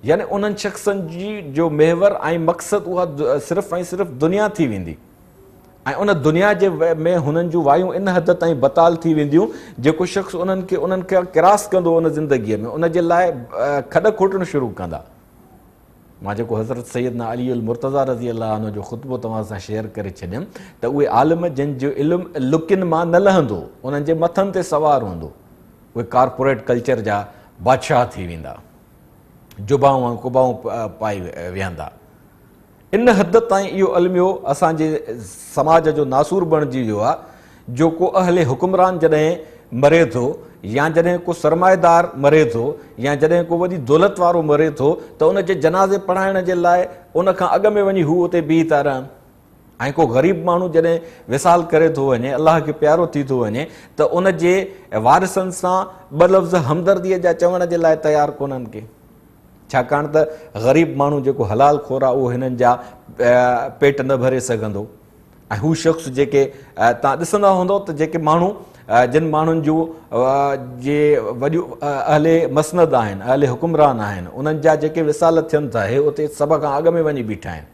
يعني انهن شخصن جي جو محور ۽ مقصد اها صرف ۽ صرف دنيا ٿي ويندي ۽ ان دنيا جي ۾ هنن جون وايون ان حد تائين بتال ٿي وينديون جيڪو شخص انهن کي انهن کي ڪراس ڪندو ان زندگيء ۾ ان جي لاء کڏ کوٽڻ شروع ڪندا. مان جيڪو حضرت سيدنا علي المرتضيٰ رضي الله عنه جو خطبو توهان سان شيئر ڪري ڇڏيم ته اهي عالم جن جو علم لڪين مان نه لهندو، انهن جي مٿن تي سوار هوندو، اهي ڪارپوريٽ ڪلچر جا بادشاهه ٿي ويندا، جبائون ۽ قبائون پائي ويهندا. ان حد تائين اهو الميو اسان جي سماج جو ناسور بڻجي ويو آهي جو ڪو اهل حڪمران جڏهن مري ٿو يا جڏهن ڪو سرمائيدار مري ٿو يا جڏهن ڪو وڏي دولت وارو مري ٿو ته ان جي جنازي پڙهائڻ جي لاء ان کان اڳ ۾ وڃي هو اتي بيهي ٿا رهن ۽ ڪو غريب ماڻهو جڏهن وصال ڪري ٿو وڃي، الله کي پيارو ٿي ٿو وڃي ته ان جي وارثن سان ٻه لفظ همدرديء جا چوڻ جي لاء تيار ڪونهن ڪي. ڇاڪاڻ ته غريب ماڻهو جيڪو حلال خور آهي اهو هنن جا پيٽ نه ڀري سگهندو ۽ هو شخص جيڪي تان ڏسندا هوندؤ ته جيڪي ماڻهو جن ماڻهن جون جي وڏيون اهل مسند آهن، اهل حڪمران آهن، انهن جا جيڪي وصال ٿين ٿا هي اتي سڀ کان اڳ ۾ وڃي بيٺا آهن.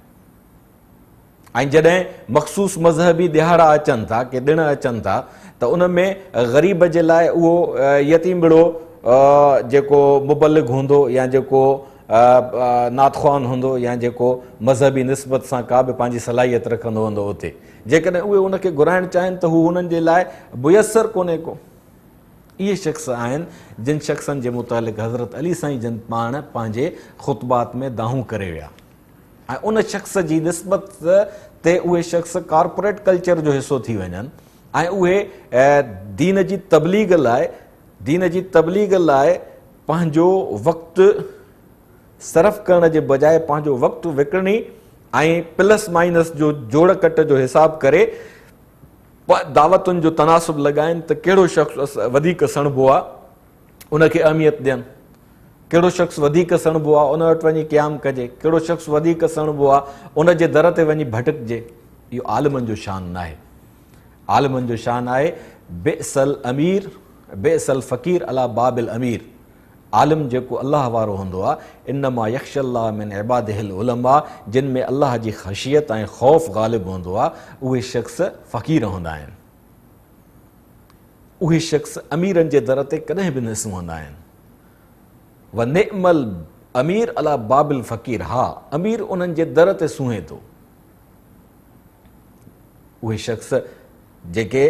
۽ جڏهن مخصوص مذهبي ڏهاڙا اچن ٿا، ڪي ڏڻ اچن ٿا ته ان ۾ غريب جي لاء اهو يتيمڙو جيڪو مبلغ هوندو يا جيڪو نعت خوان هوندو يا جيڪو مذهبي نسبت سان ڪا به پنهنجي صلاحيت رکندو هوندو اتي جيڪڏهن اهي ان کي گهرائڻ چاهين ته هو هنن جي لاء ميسر ڪونهي ڪو. اهي شخص آهن جن شخصن جي متعلق حضرت علي سائين جن پاڻ پنهنجي خطبات ۾ دانهون ڪري ويا. ۽ ان شخص جي نسبت تي اهي شخص ڪارپوريٽ ڪلچر جو حصو ٿي وڃن ۽ اهي دين جي تبليغ لاء دين جي تبليغ لاء پنهنجو وقت صرف ڪرڻ جي بجاء پنهنجو وقت وڪڻي ۽ پلس مائنس جو جوڙ ڪٽ جو حساب ڪري دعوتن جو تناسب لڳائن ته ڪهڙو شخص وڌيڪ سڻڀو آهي ان کي اهميت ڏين. ڪهڙو شخص وڌيڪ سڻڀو آ ان وٽ وڃي قيام ڪجي، ڪهڙو شخص وڌيڪ سڻڀو آ ان جي در تي وڃي ڀٽڪجي. اهو عالمن جو شان ناهي. عالمن جو شان آهي بئس الامير بئس الفقير علي باب الامير. عالم جيڪو الله وارو هوندو آ، انما يخشي الله من عباده العلماء، جن ۾ الله جي خشيت ۽ خوف غالب هوندو آ، اهي شخص فقير هوندا آهن. اهي شخص اميرن جي در تي ڪڏهن به نه سونهندا آهن. ونعم الامير علي باب الفقير، ها امير انهن جي در تي سونهي ٿو. اهي شخص جيڪي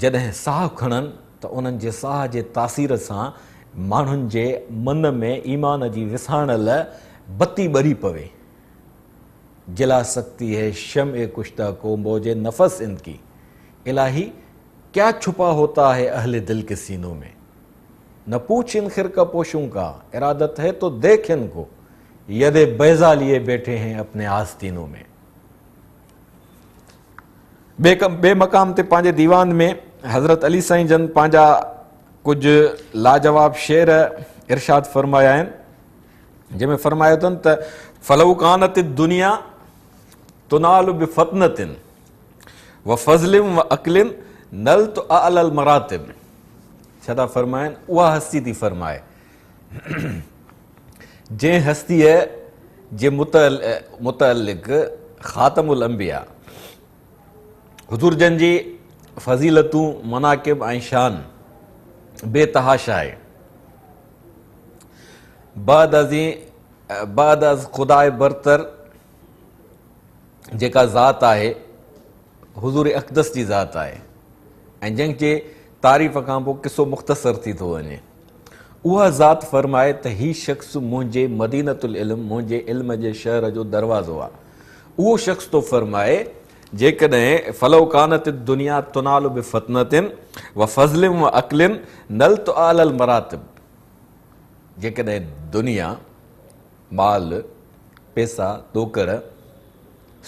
جڏهن ساهه کڻن ته انهن جي ساهه جي تاثير سان ماڻهن جي من ۾ ايمان جي وساڻل بتي ٻري پوي. جلا سڪتي هي شمع ڪشته ڪو موج نفس ان ڪي. الٰهي ڪيا ڇپا هوتا هي اهل دل ڪي سينو ۾. نه پوڇ ان خرقه پوشون ڪا ارادت هي تو ديک ان ڪو يد بيضا ليي بيٺي هين اپني آستينو ۾. ٻئي مقام تي پنهنجي ديوان ۾ حضرت علي سائين جن پنهنجا ڪجهه لاجواب شعر ارشاد فرمايا آهن جنهن ۾ فرمايو اٿن ته فلو ڪانت الدنيا تنال بفطنة وفضل وعقل نلت اعلي المراتب. ڇا ٿا فرمائن؟ اها هستي ٿي فرمائي جنهن هستيء جي متعلق خاتم الانبياء حضور جن جي فضيلتون، مناقب ۽ شان بي تحاشا آهي. بعد از بعد از خداء برتر جيڪا ذات آهي حضور اقدس جي ذات آهي ۽ جنهن جي تعريف کان پوء قصو مختصر ٿي ٿو وڃي. اها ذات فرمائي ته هي شخص منهنجي مدينة العلم، منهنجي علم جي شهر جو دروازو آهي. اهو شخص ٿو فرمائي جيڪڏهن فلو ڪانت الدنيا تنال بفطنة وفضل وعقل نلت اعلي المراتب جيڪڏهن دنيا، مال، پيسا، ڏوڪڙ،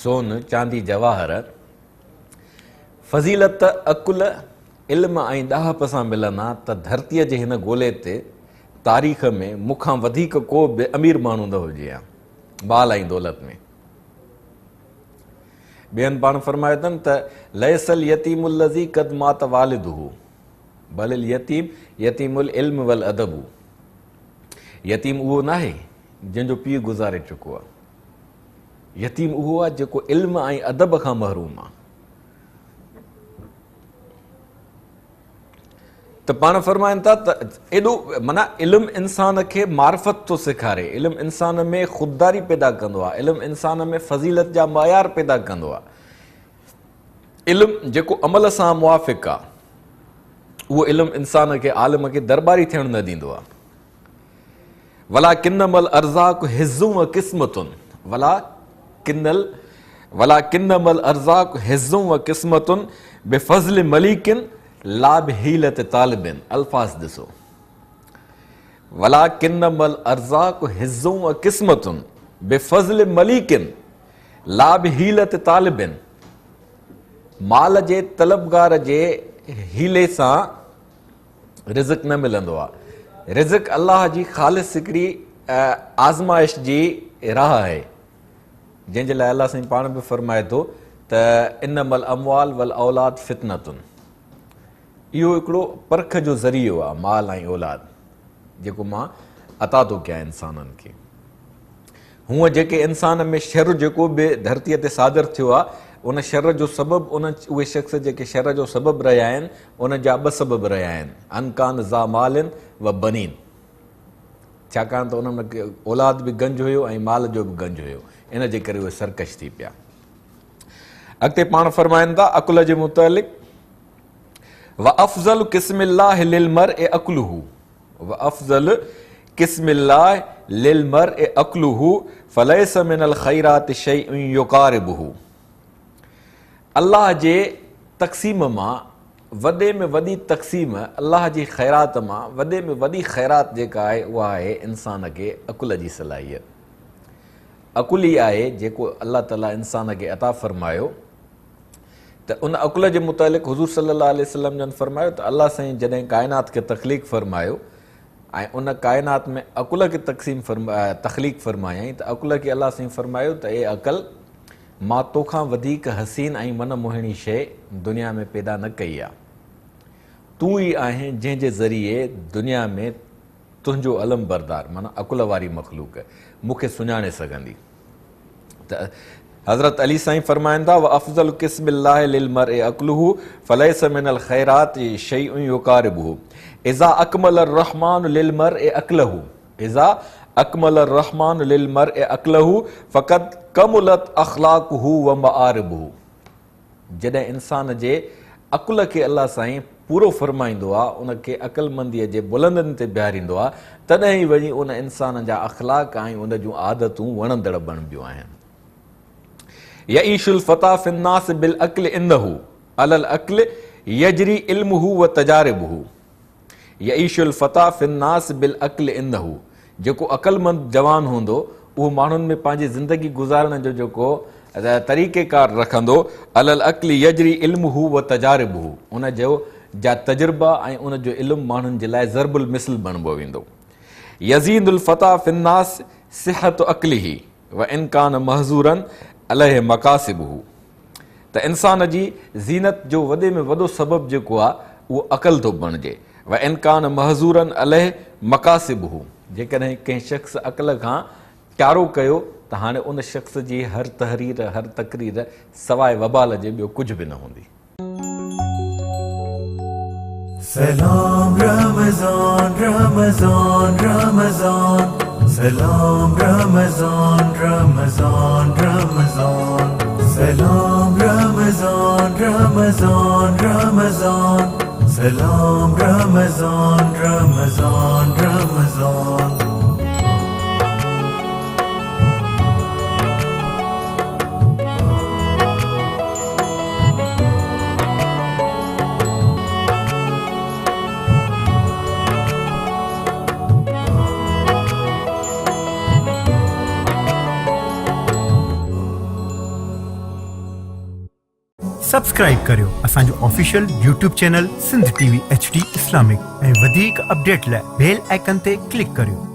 سون، چاندي، جواهر، فضيلت، عقل، علم ۽ ڏاهپ سان ملن ها ته ڌرتيء جي هن گولي تي تاريخ ۾ مون کان وڌيڪ ڪو به امير ماڻهو نه هجي ها مال ۽ دولت ۾. ٻين پاڻ فرمايو اٿن ته ليس اليتيم الذي قد مات والده بل اليتيم يتيم العلم والادب يتيم اهو ناهي جنهن جو پيء گذاري چڪو آهي يتيم اهو آهي جيڪو علم ۽ ادب کان محروم آهي ته پاڻ فرمائن ٿا ته ايڏو معنيٰ علم انسان کي معرفت ٿو سيکاري، علم انسان ۾ خودداري پيدا ڪندو آهي، علم انسان ۾ فضيلت جا معيار پيدا ڪندو آهي. علم جيڪو عمل سان موافق آهي اهو علم انسان کي عالم کي درٻاري ٿيڻ نه ڏيندو آهي. ولڪنما الارزاق حظ و قسمت ولڪن ولڪنما الارزاق حظ و قسمت بفضل مليڪ لا بحيلة طالب الفاظ ڏسو ولڪنما الارزاق حظ و قسمت بفضل مليڪ لا بحيلة طالب مال جي طلبگار جي حيلي سان رزق نه ملندو آ. رزق الله جي خالص هڪڙي آزمائش جي راهه آهي، جنهن جي لاء الله سائين پاڻ به فرمائي ٿو ته انما الاموال والاولاد فتنة اهو هڪڙو پرک جو ذريعو آ مال ۽ اولاد جيڪو مان عطا ٿو ڪيان انسانن کي. هونء جيڪي انسان ۾ شر جيڪو به ڌرتيء تي صادر ٿيو آهي، ان شر جو سبب ان اهي شخص جيڪي شر جو سبب رهيا آهن، ان جا ٻه سبب رهيا آهن، ان ڪان ذا مال و بنين ڇاڪاڻ ته انهن وٽ اولاد به گنج هيو ۽ مال جو به گنج هيو، ان جي ڪري اهي سرڪش ٿي پيا. اڳتي پاڻ فرمائن ٿا عقل جي متعلق، وافضل قسم الله للمرء عقله وافضل قسم الله للمرء عقله فليس من الخيرات شيء يقاربه الله جي تقسيم مان وڏي ۾ وڏي تقسيم الله جي خيرات مان وڏي ۾ وڏي خيرات جيڪا آهي اها آهي انسان کي عقل جي صلاحيت عقل ئي آهي جيڪو الله تعالي انسان کي عطا فرمايو ته ان عقل جي متعلق حضور صلي الله عليه وسلم جن فرمايو ته الله سائين جڏهن ڪائنات کي تخليق فرمايو ۽ ان ڪائنات ۾ عقل کي تقسيم تخليق فرمايائين ته عقل کي الله سائين فرمايو ته اي عقل مان توکان وڌيڪ حسين ۽ من موهڻي شيء دنيا ۾ پيدا نه ڪئي آ تون ئي آهين جنهن جي ذريعي دنيا ۾ تنهنجو علمبردار معنيٰ عقل واري مخلوق مون کي سڃاڻي سگهندي. ته حضرت علي سائين فرمائن ٿا وافضل قسم الله للمرء عقله فليس من الخيرات شيء يقاربه اذا اڪمل الرحمن للمرء عقله اذا اڪمل الرحمن للمرء عقله فقد ڪملت اخلاقه ومآربه جڏهن انسان جي عقل کي الله سائين پورو فرمائيندو آ، ان کي عقلمنديء جي بلندين تي بيهاريندو آ، تڏهن ئي وڃي ان انسان جا اخلاق ۽ ان جون عادتون وڻندڙ بڻبيون آهن. يعيش الفتيٰ في الناس بالعقل انه علي العقل يجري علمه وتجاربه. يعيش الفتيٰ في الناس بالعقل انه جيڪو عقلمند جوان هوندو اهو ماڻهن ۾ پنهنجي زندگي گذارڻ جو جيڪو طريقيڪار رکندو علي العقل يجري علمه وتجاربه ان جو جا تجربا ۽ ان جو علم ماڻهن جي لاء ضرب المثل بڻبو ويندو يزيد الفتيٰ في الناس صحت عقله وان ڪان محظورا عليه مڪاسبه ته انسان جي زينت جو وڏي ۾ وڏو سبب جيڪو آهي اهو عقل ٿو بڻجي وان ڪان محظورا عليه مڪاسبه. جيڪڏهن ڪنهن شخص عقل کان ٽارو ڪيو ته هاڻي ان شخص جي هر تحرير، هر تقرير سواء وبال جي ٻيو ڪجهه به نه هوندي. سلام رمضان رمضان رمضان سلام رمضان رمضان رمضان سلام رمضان رمضان رمضان سلام رمضان رمضان رمضان. سبسڪرائيب ڪريو اسان جو official YouTube channel Sindh T V H D Islamic ۽ وڌيڪ اپڊيٽ لاء بيل آئيڪن تي ڪلڪ ڪريو.